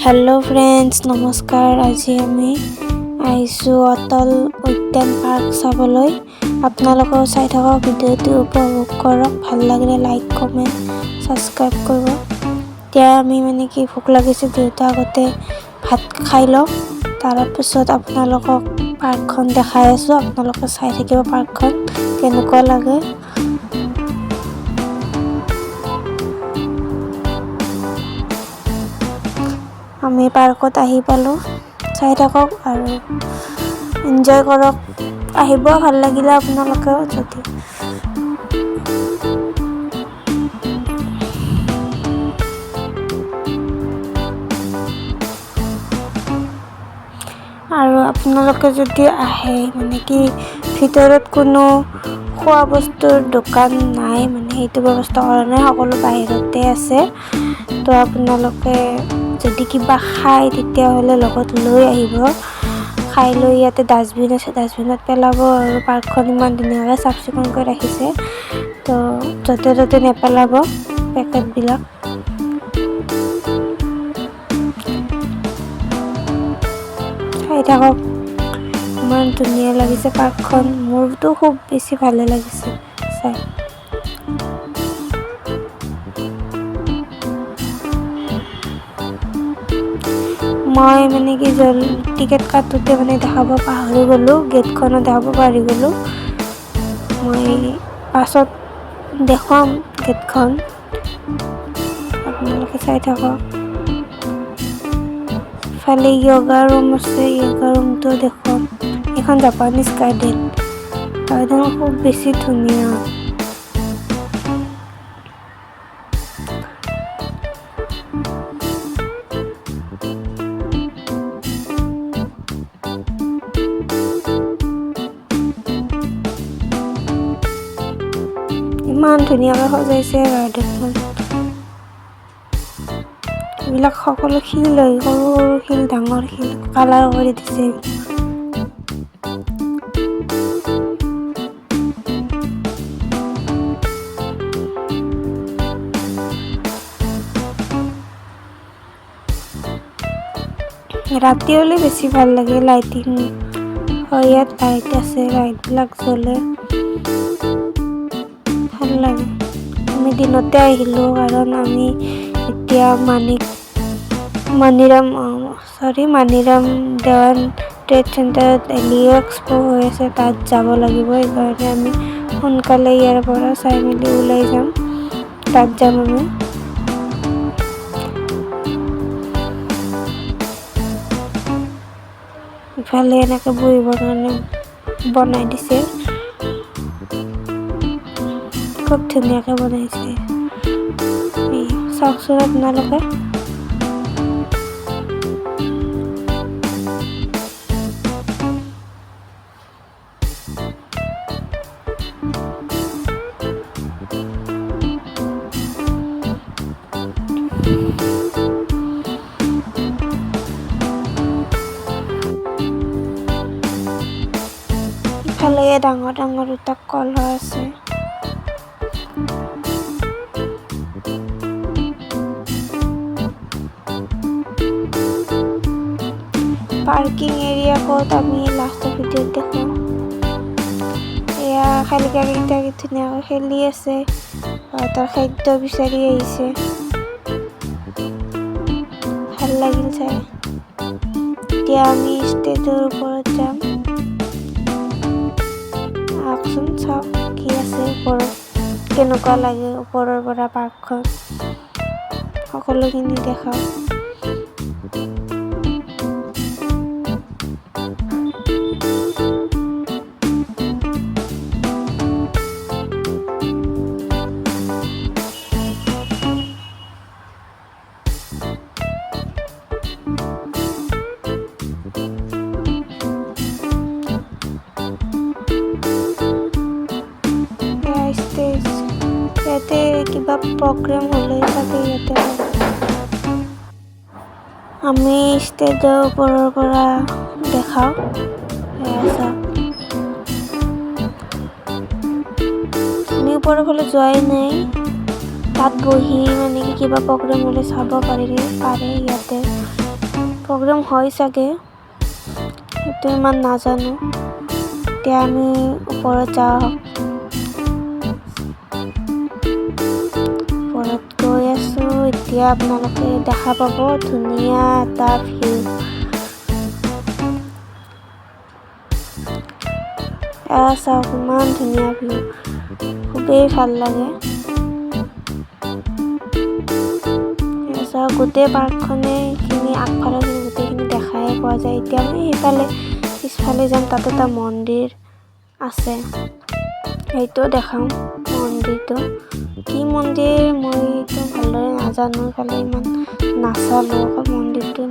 Hello' friends, নমস্কাৰ। আজি আমি আহিছোঁ অটল উদ্যান পাৰ্ক চাবলৈ। আপোনালোকেও চাই থাকক, ভিডিঅ'টো উপভোগ কৰক। ভাল লাগিলে লাইক, কমেণ্ট, ছাবস্ক্ৰাইব কৰিব। এতিয়া আমি মানে কি ভোক লাগিছে যিহেতু আগতে ভাত খাই লওঁ, তাৰপিছত আপোনালোকক পাৰ্কখন দেখাই আছোঁ। আপোনালোকে চাই থাকিব পাৰ্কখন কেনেকুৱা লাগে। আমি পাৰ্কত আহি পালোঁ, চাই থাকক আৰু এনজয় কৰক। আহিব, ভাল লাগিলে আপোনালোকেও যদি। আৰু আপোনালোকে যদি আহে, মানে কি ভিতৰত কোনো খোৱা বস্তুৰ দোকান নাই, মানে সেইটো ব্যৱস্থা কৰা নাই, সকলো বাহিৰতে আছে। তো আপোনালোকে যদি কিবা খায় তেতিয়াহ'লে লগত লৈ আহিব, খাই লৈ ইয়াতে ডাষ্টবিন আছে, ডাষ্টবিনত পেলাব। আৰু পাৰ্কখন ইমান ধুনীয়াকৈ চাফ চিকুণকৈ ৰাখিছে, তো য'তে ত'তে নেপেলাব পেকেটবিলাক। চাই থাকক, ইমান ধুনীয়া লাগিছে পাৰ্কখন, মোৰতো খুব বেছি ভালে লাগিছে চাই। মই মানে কি জল টিকেট কাটোতে মানে দেখাব পাহৰি গ'লোঁ, গেটখনো দেখাব পাহৰি গ'লোঁ। মই পাছত দেখুৱাম গেটখন, আপোনালোকে চাই থাকক। ইফালে য়োগা ৰুম আছে, য়োগা ৰুমটো দেখুৱাম। এইখন জাপানিজ গাৰ্ডেন, গাৰ্ডেন খুব বেছি ধুনীয়া। ইমান ধুনীয়াকৈ সজাইছে গাৰ্ডেনখন। এইবিলাক সকলো শিল হয়, সৰু সৰু শিল, ডাঙৰ শিল, কালাৰ কৰি দিছে। ৰাতি হ'লে বেছি ভাল লাগে, লাইটিং হয় ইয়াত, লাইট আছে, লাইটবিলাক জ্বলে, ভাল লাগে। আমি দিনতে আহিলোঁ কাৰণ আমি এতিয়া মানিৰাম চৰি মানিৰাম দেৱান ট্ৰেড চেণ্টাৰত এলি এক্সপ' হৈ আছে, তাত যাব লাগিব। সেইকাৰণে আমি সোনকালে ইয়াৰ পৰা চাই মেলি ওলাই যাম, তাত যাম আমি। ইফালে এনেকৈ বহিবৰ কাৰণে বনাই দিছে, খুব ধুনীয়াকৈ বনাইছে। এই চাওকচোন আপোনালোকে। ইফালে ডাঙৰ ডাঙৰ দুটা কলহ আছে। পাৰ্কিং এৰিয়া ক'ত আমি লাষ্টৰ ভিডিঅ'ত দেখোঁ। এয়া শালিকাকেইটা ধুনীয়াকৈ খেলি আছে, তাৰ খাদ্য বিচাৰি আহিছে, ভাল লাগিল চাই। এতিয়া আমি ষ্টেজৰ ওপৰত যাম, আহকচোন চাওক কি আছে ওপৰত, কেনেকুৱা লাগে ওপৰৰ পৰা পাৰ্কখন, সকলোখিনি দেখাওক। ইয়াতে কিবা প্ৰগ্ৰেম হ'লে চাগে ইয়াতে হয়। আমি ষ্টেজৰ ওপৰৰ পৰা দেখাওঁ, এয়া চাওক। আমি ওপৰৰ ফালে যোৱাই নাই। তাত বহি মানে কি কিবা প্ৰগ্ৰেম হ'লে চাব পাৰে। ইয়াতে প্ৰগ্ৰেম হয় চাগে, সেইটো ইমান নাজানো। এতিয়া আমি ওপৰত যাওঁ, ওপৰত গৈ আছোঁ। এতিয়া আপোনালোকে দেখা পাব ধুনীয়া এটা ভিউ। এয়া চাওক, ইমান ধুনীয়া ভিউ, খুবেই ভাল লাগে। চাওক, গোটেই পাৰ্কখনে এইখিনি আগফালৰ গোটেইখিনি দেখাই পোৱা যায়। এতিয়া আমি সেইফালে পিছফালে যাম, তাত এটা মন্দিৰ আছে, সেইটোও দেখাম। মন্দিৰটো কি মন্দিৰ মই এইটো ভালদৰে নাজানো, ইফালে ইমান নাচালোঁ, অকল মন্দিৰটো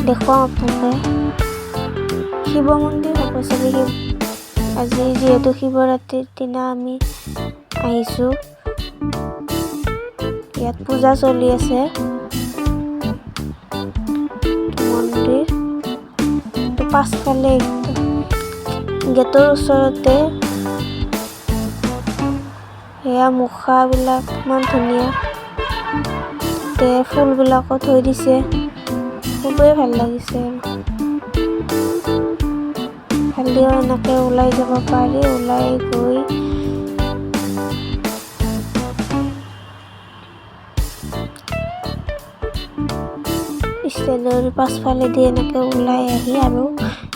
দেখুৱাম আপোনালোকে। শিৱ মন্দিৰ হ'ব চাগে। আজি যিহেতু শিৱৰাত্ৰিৰ দিনা আমি আহিছোঁ, ইয়াত পূজা চলি আছে। মন্দিৰ পাছফালে গেটৰ ওচৰতে সেয়া মুখাবিলাক ইমান ধুনীয়া, তাতে ফুলবিলাকো থৈ দিছে, খুবেই ভাল লাগিছে। আৰু এনেকৈ ওলাই যাব পাৰি, ওলাই গৈ ষ্টেজৰ পাছফালেদি এনেকৈ ওলাই আহি আৰু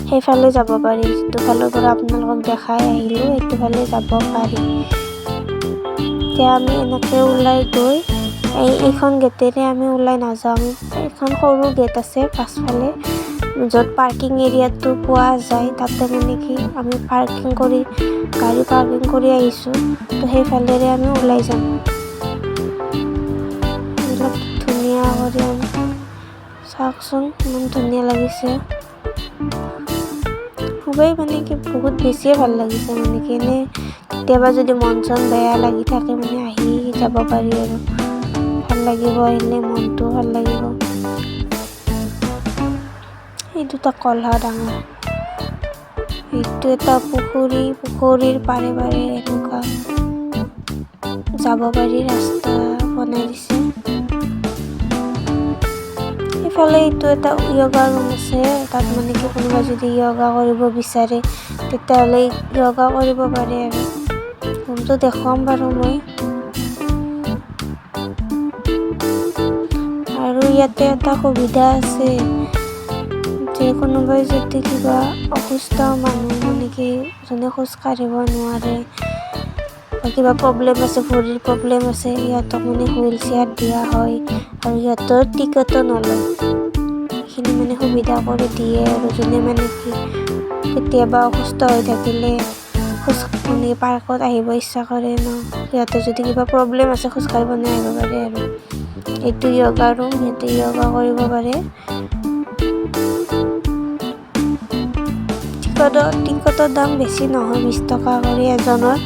সেইফালে যাব পাৰি, যিটো ফালৰ পৰা আপোনালোকক দেখাই আহিলোঁ সেইটো ফালে যাব পাৰি। এতিয়া আমি এনেকৈ ওলাই গৈ এইখন গেটেৰে আমি ওলাই নাযাওঁ, আমি এখন সৰু গেট আছে পাছফালে য'ত পাৰ্কিং এৰিয়াটো পোৱা যায়, তাতে মানে কি আমি পাৰ্কিং কৰি গাড়ী পাৰ্কিং কৰি আহিছোঁ, তো সেইফালেৰে আমি ওলাই যাম। এইবিলাক ধুনীয়া কৰি চাওকচোন, ইমান ধুনীয়া লাগিছে, খুবেই মানে কি বহুত বেছিয়ে ভাল লাগিছে। মানে কি এনেই কেতিয়াবা যদি মন চন বেয়া লাগি থাকে মানে আহি যাব পাৰি আৰু ভাল লাগিব, আহিলে মনটোও ভাল লাগিব। এই দুটা কলহা ডাঙৰ, এইটো এটা পুখুৰী, পুখুৰীৰ পাৰে পাৰে এনেকুৱা যাব পাৰি, ৰাস্তা বনাই দিছে। সেইফালে এইটো এটা য়োগা ৰুম আছে, তাত মানে কি কোনোবা যদি য়োগা কৰিব বিচাৰে তেতিয়াহ'লে য়োগা কৰিব পাৰে। আৰু ৰুমটো দেখুৱাম বাৰু মই। আৰু ইয়াতে এটা সুবিধা আছে যে কোনোবাই যদি কিবা অসুস্থ মানুহ মানে কি যোনে খোজ কাঢ়িব নোৱাৰে বা কিবা প্ৰব্লেম আছে, ভৰিৰ প্ৰব্লেম আছে, সিহঁতক মানে হুইল চেয়াৰ দিয়া হয় আৰু সিহঁতৰ টিকটো নলয়, সেইখিনি মানে সুবিধা কৰি দিয়ে। আৰু যোনে মানে কি কেতিয়াবা অসুস্থ হৈ থাকিলে খোজ মানে পাৰ্কত আহিব ইচ্ছা কৰে ন, সিহঁতে যদি কিবা প্ৰব্লেম আছে খোজ কাঢ়িব নোৱাৰিব পাৰে। আৰু এইটো য়োগা ৰুম, সিহঁতে য়োগা কৰিব পাৰে। টিকটৰ দাম বেছি নহয়, 20 টকা কৰি এজনৰ।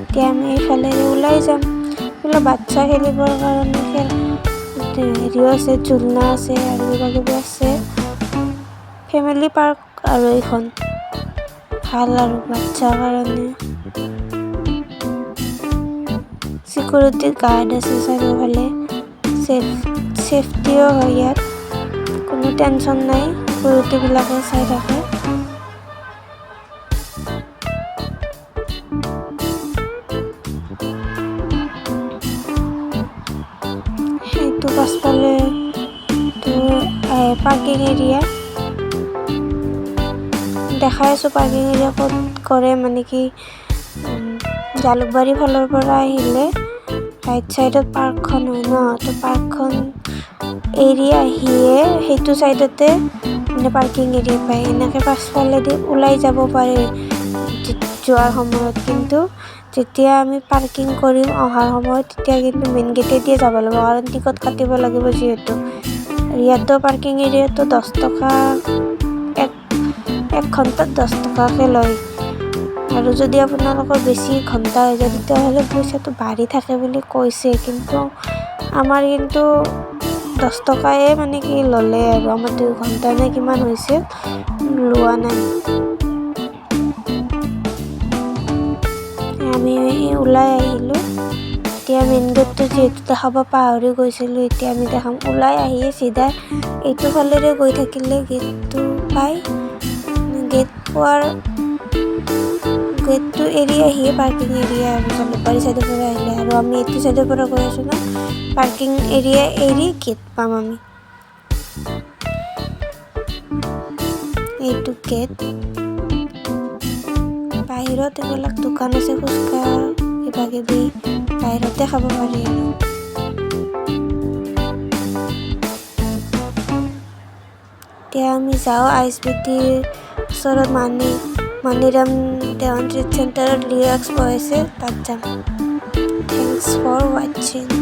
এতিয়া আমি এইফালেৰে ওলাই যাম। এইফালে বাচ্ছা খেলিবৰ কাৰণে হেৰিও আছে, ঝুলনা আছে আৰু কিবা কিবি আছে। ফেমিলি পাৰ্ক আৰু এইখন ভাল আৰু বাচ্ছাৰ কাৰণে। চিকিউৰিটি গাৰ্ড আছে চাৰিওফালে, ছেফটিও হয় ইয়াত, কোনো টেনশ্যন নাই, চিকিউৰিটিবিলাকে চাই থাকে। সেইটো পাছফালে পাৰ্কিং এৰিয়া দেখাই আছোঁ। পাৰ্কিং এৰিয়া ক'ত কৰে মানে কি জালুকবাৰী ফালৰ পৰা আহিলে ৰাইট ছাইডত পাৰ্কখন হয় ন, তো পাৰ্কখন এৰি আহিয়ে সেইটো ছাইডতে মানে পাৰ্কিং এৰিয়া পায়। এনেকৈ পাছফালেদি ওলাই যাব পাৰে যোৱাৰ সময়ত, কিন্তু যেতিয়া আমি পাৰ্কিং কৰিম অহাৰ সময়ত তেতিয়া কিন্তু মেইন গেটেদিয়ে যাব লাগিব, কাৰণ টিকট কাটিব লাগিব যিহেতু। ইয়াতো পাৰ্কিং এৰিয়াটো 10 টকা, এক ঘণ্টাত 10 টকাকৈ লয়। আৰু যদি আপোনালোকৰ বেছি ঘণ্টা হৈ যায় তেতিয়াহ'লে পইচাটো বাঢ়ি থাকে বুলি কৈছে, কিন্তু আমাৰ কিন্তু 10 টকায়ে মানে কি ল'লে আৰু আমাৰ 2 ঘণ্টা নে কিমান হৈছিল, লোৱা নাই। আমি ওলাই আহিলোঁ। এতিয়া মেইন গেটটো যিহেতু দেখাব পাহৰি গৈছিলোঁ, এতিয়া আমি দেখাম। ওলাই আহি চিধা এইটো ফালেৰে গৈ থাকিলে গেটটো পাই। গেট পোৱাৰ গেটটো এৰি আহিয়ে পাৰ্কিং এৰিয়া আৰু জালুকবাৰী চাইডৰ পৰা আহিলে আৰু আমি এইটো চাইডৰ পৰা গৈ আছোঁ ন, পাৰ্কিং এৰিয়া এৰি গেট পাম আমি। এইটো গেট। বাহিৰত এইবিলাক দোকান আছে, ফুচকা কিবা কিবি বাহিৰতে খাব পাৰি। আৰু এতিয়া আমি যাওঁ আইএছবিটিৰ ওচৰত মানিৰাম দেৱান ট্ৰেড চেণ্টাৰত লিঅ' এক্সপ' হৈছে, তাত যাম। Thanks for watching.